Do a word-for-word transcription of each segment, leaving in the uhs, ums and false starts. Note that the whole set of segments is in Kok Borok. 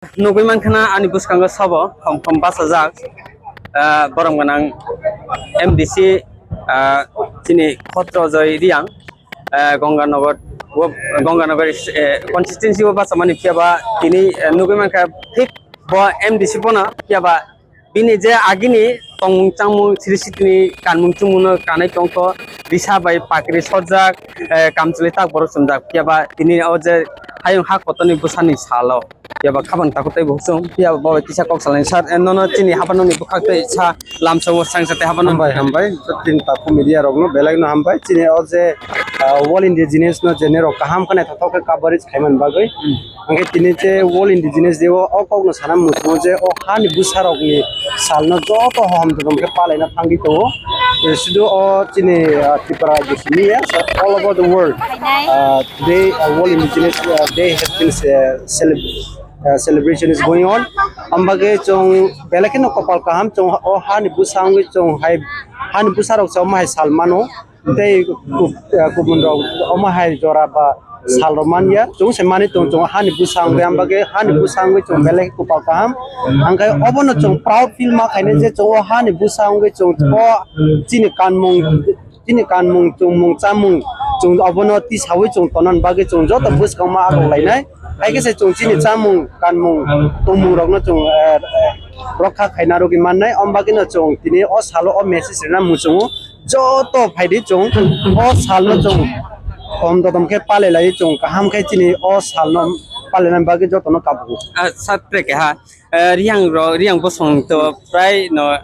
Nugwi mankha na ani bwskango sabo khom khom bachajak, ah, borom gwnang M D C, ah, chini Khotro Joy Riang, ah, Gonganagar, o Gonganagar, eh, constituency o bachamani, phiyaba tini, eh, nugwi mankha thik bo M D C bono, phiyaba bini je agini tongmung changmung sri sitini kanmung chumungno kanai tongkho, risa bai pakri sojak, eh, kamchwlwi tak borok chumjak, phiyaba tini o je hayung ha kotorni bwsani salo. Phiya ba khabang takhuk tei bo chwng, phiya bo bai kisa kok salai sir, eh, nono chini haphano ni bwkhak tei sa lamsao sangsa tei haphano. Hambai, hambai, tin takhuk media rokno belai no hambai. Chini o je, ah, World Indigenous no je nerok kaham khe naithothok khe coverage khaimani bagwi. Hmm. Hwnkhe tini je World Indigenous Day o, o kokno sana muchungo je o hani bwsa rokni salno joto hohom jotom khe palaina thangwi tongo. Eh, sudu o chini, ah, Tripura rajyo simi ya, all over the world. Ah, Today, uh, World Indigenous, uh, Day has been, uh, celeb-, uh, celebration is going on. Ambagwi chwng belai kheno kopal kaham, chwng o hani bwsa wngwi chwng hai, hani bwsa rok chwng omo hai sal mano. Tei kub-, uh, kubun rok omo hai jora ba sal rok manya. Chwng se mani tong chwng hani bwsa wngwi, ambagwi hani bwsa wngwi chwng belai kopal kaham. Hwnkhe obono chwng proud feel ma khainai je chwng o hani bwsa wngwi chwng o chini kanmung, chini kanmung, chwngmung, chamung, chwng obono tisawi chwng tonani bagwi chwng joto bwskangma aroklainai. Hai khe se chwng chini chamung, kanmung, tongmung rokno chwng, eh, eh, rokha khaina rwgwi mannai. Om bagwino chwng tini o salo o message rwna muchungo. Joto phaidi chwng o salno chwng khom dodom khe palai lai chwng kaham khe chini o salno palainani bagwi jotono kabugo. Ah, sir, tre keha, eh, Riyang ro, Riyang bosong to prai no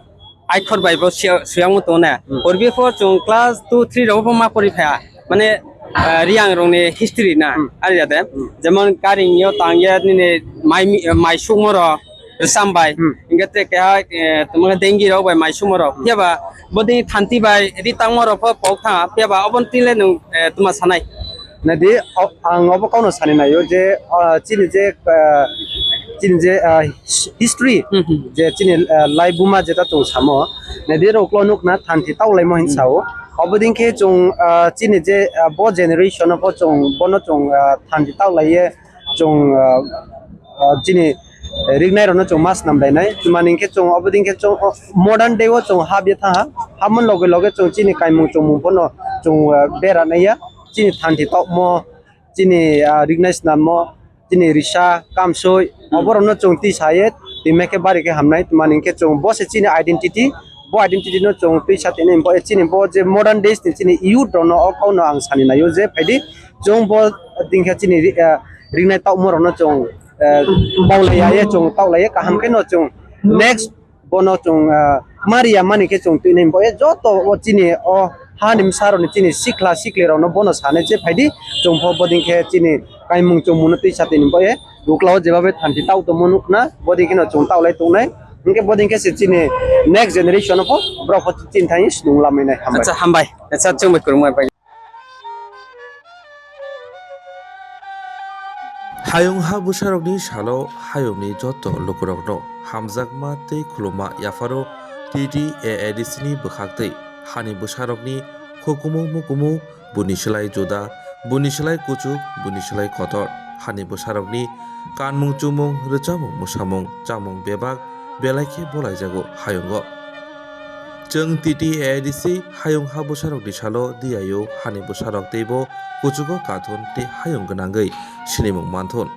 Aikhor bai bo suya-, suyangmo tongo na. Hmm. Purbi pho chwng class two, three rogo pho ma pori phaya. Mane, ah, Riyang rokni history na, hmm, ari jate. Hmm. Jemon Karing yo tang ya nini mai mi-, mai sukmo rok, Rwsam bai. Hmm. Hingke te keha, eh, tamo Dengi rok bai mai sukmo rok. Hmm. Phiya ba, bodini Thanti bai ri tangmo rok pho pok tha. Phiya ba, obon tile nung, eh, tuma sanai. Nadi, o-, ang obo kauno sani naio je, ah, chini je, ah, chini je, ah, his-, history, hmm, hmm, je chini, ah, laibuma jeta tong samo, nadi rok lo nukna thanti taulaimo hin, hmm, sao. Obo ding khe chwng, ah, chini je, ah, bo generation o bo chwng, bono chwng, ah, thanti taulaiye chwng, ah, ah, chini rignai rokno chwng ma snam lainai. Tuma hing khe chwng obo ding khe chwng, oh, modern day o chwng hap ye tha ha. Hapmani loge loge chwng chini kaimung chwngmung bono chwng, ah, bera naiya. Chini thanti tokmo, chini, ah, rignai snammo, chini risa, kamsoi, hmm, oborokno chwng twi saye, twi mai khe bari khe hamnai, tuma hing khe chwng bo se chini identity, bo identity no chwng twi sa tini bo, chini bo je modern days ni chini youth rokno o kokno ang sani naio je phaidi chwng bo ding khe chini ri-, ah, rignai tokmo rokno chwng, eh, baulaiya ye chwng taulaiya kaham khe no chwng next bono chwng, ah, mariya mani khe chwng twi nai bo, eh, joto o chini o hani bwsa rokni chini sikla sikli rokno bono sanai je phaidi chwng pho boding khe chini kaimung chwngmung no twi sa tini bo, eh, uklao jebabe thanti tau tongmo nukna boding kheno chwng taulai tongnai. Hwnkhe boding khe se chini next generation pho borok pho chini thani snung lamai nai. Hambai. Acha, hambai. Acha, chwng bai kwrwngma bai. Hayung ha bwsarokni salo hayungni joto lukurokno hamjakma tei khuluma yapharo T T A A D C ni bwkhaktwi hani bwsarokni hukumu mukumu buni slai juda, buni slai kuchuk, buni slai kotor. Hani bwsarokni kanmung chumung, rwchapmung mwsamung, chamung bebak belai khe bolaijago hayungo. Chwng T T A A D C hayung ha bwsarokni salo diyaio hani bwsarok teibo kuchugo kathun tei hayung gwnangwi sinimung manthun.